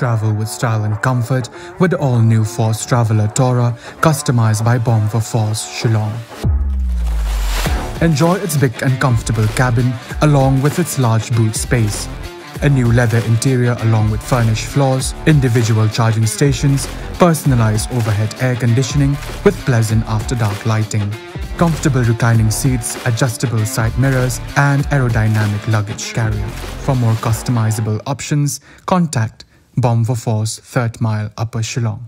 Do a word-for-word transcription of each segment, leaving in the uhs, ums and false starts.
Travel with style and comfort with the all-new Force Traveler Tourer, customized by Bomber Force Shillong. Enjoy its big and comfortable cabin along with its large boot space. A new leather interior along with furnished floors, individual charging stations, personalized overhead air conditioning with pleasant after dark lighting. Comfortable reclining seats, adjustable side mirrors, and aerodynamic luggage carrier. For more customizable options, contact Bomber Force, Third Mile, Upper Shillong.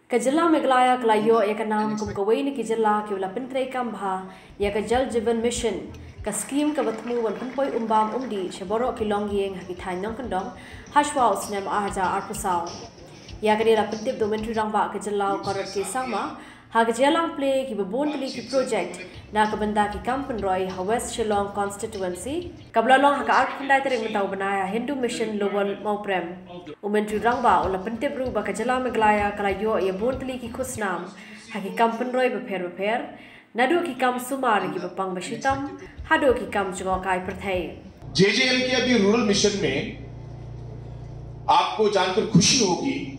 Ka jylla Meghalaya ka la ïoh ïa ka nam kum kawei na ki jylla kiwa la pyntreikam bha ïa ka Jal Jeevan Mission, ka skhim kaba thmu ban pynpoi um bam um dih sha baroh ki longïing ha ki thaiñ nongkyndong, hashwa u snem ar hajar arphew saw. Ïa kane la pyntip da u Myntri Rangbah ka jylla u Conrad K Sangma, ha ka jingïalang plie kiba bun tylli ki project na ka bynta ki kam pynroi ha West Shillong Constituency, kaba la long ha ka arphew khyndai tarik mynta u bnai ha Hindu Mission Lowell Mawprem. U Myntri Rangbah u la pyntip ruh ba ka jylla Meghalaya ka la ïoh ïa bun tylli ki khusnam ha ki kam pynroi bapher bapher, naduh ki kam sumar ïa kiba pang ba shitom haduh ki kam jngohkai pyrthei. जेजेएम के अभी रूरल मिशन में आपको जानकर खुशी होगी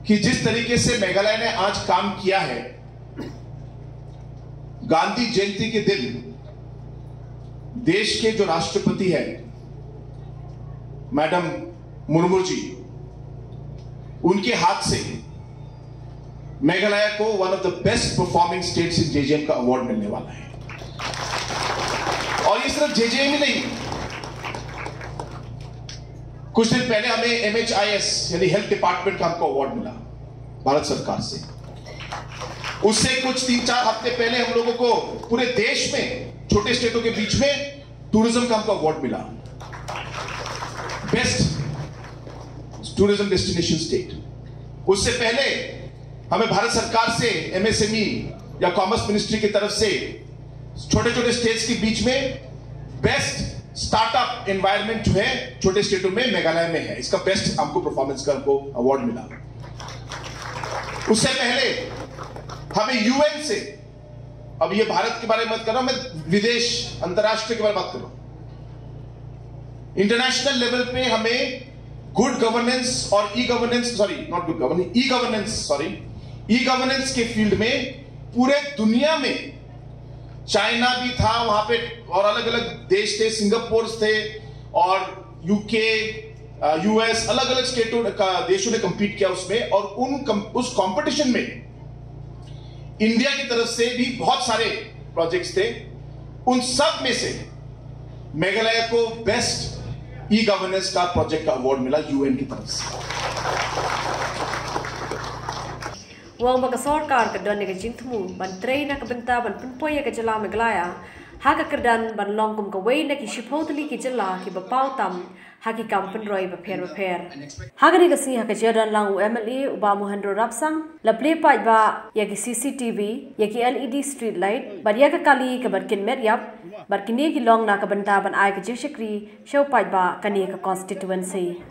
कि जिस तरीके से मेघालय ने आज काम किया है, गांधी जयंती के दिन देश के जो राष्ट्रपति हैं मैडम मुर्मू जी, उनके हाथ से मेघालय को वन ऑफ द बेस्ट परफॉर्मिंग स्टेट्स इन जेजेएम का अवार्ड मिलने वाला है। और ये सिर्फ जेजेएम ही नहीं, कुछ दिन पहले हमें एमएचआईएस यानी हेल्थ डिपार्टमेंट का हमको अवार्ड मिला भारत सरकार से। उससे कुछ तीन चार हफ्ते पहले हम लोगों को पूरे देश में छोटे स्टेटों के बीच में टूरिज्म का हमको अवार्ड मिला, बेस्ट टूरिज्म डेस्टिनेशन स्टेट। उससे पहले हमें भारत सरकार से एमएसएमई या कॉमर्स मिनिस्ट्री की तरफ से छोटे छोटे स्टेट्स के बीच में बेस्ट स्टार्टअप एनवायरनमेंट जो है छोटे स्टेटों में मेघालय में है, इसका बेस्ट हमको परफॉर्मेंस का हमको अवार्ड मिला। उससे पहले हमें यूएन से, अब ये भारत के बारे में मत कर रहा हूं मैं, विदेश अंतर्राष्ट्रीय के बारे में बात कर रहा हूं, इंटरनेशनल लेवल पे हमें गुड गवर्नेंस और ई गवर्नेंस, सॉरी, नॉट गुड गवर्नेंस, ई गवर्नेंस, सॉरी, ई गवर्नेंस के फील्ड में पूरे दुनिया में, चाइना भी था वहां पे और अलग अलग देश थे, सिंगापुर थे और यूके, यूएस, अलग अलग स्टेटों का, देशों ने कम्पीट किया उसमें। और उन कम, उस कंपटीशन में इंडिया की तरफ से भी बहुत सारे प्रोजेक्ट्स थे। उन सब में से मेघालय को बेस्ट ई गवर्नेंस का प्रोजेक्ट का अवार्ड मिला यूएन की तरफ से। Ong ba ka sorkar ka don ïa ka jingthmu ban trei na ka bynta ban pynpoi ïa ka jylla Meghalaya ha ka kyrdan ban long kum kawei na ki shiphew tylli ki jylla kiba paw tam ha ki kam pynroi bapher bapher. Ha kane ka sngi ha ka jingdon lang u MLA u Bah Mohendro Rabsang, la plie paidbah ïa ki CCTV, ïa ki LED street light bad ïa ka kali kaba kin met ïap, bad kine ki long na ka bynta ban ai ka jingshakri sha u paidbah kane ka constituency.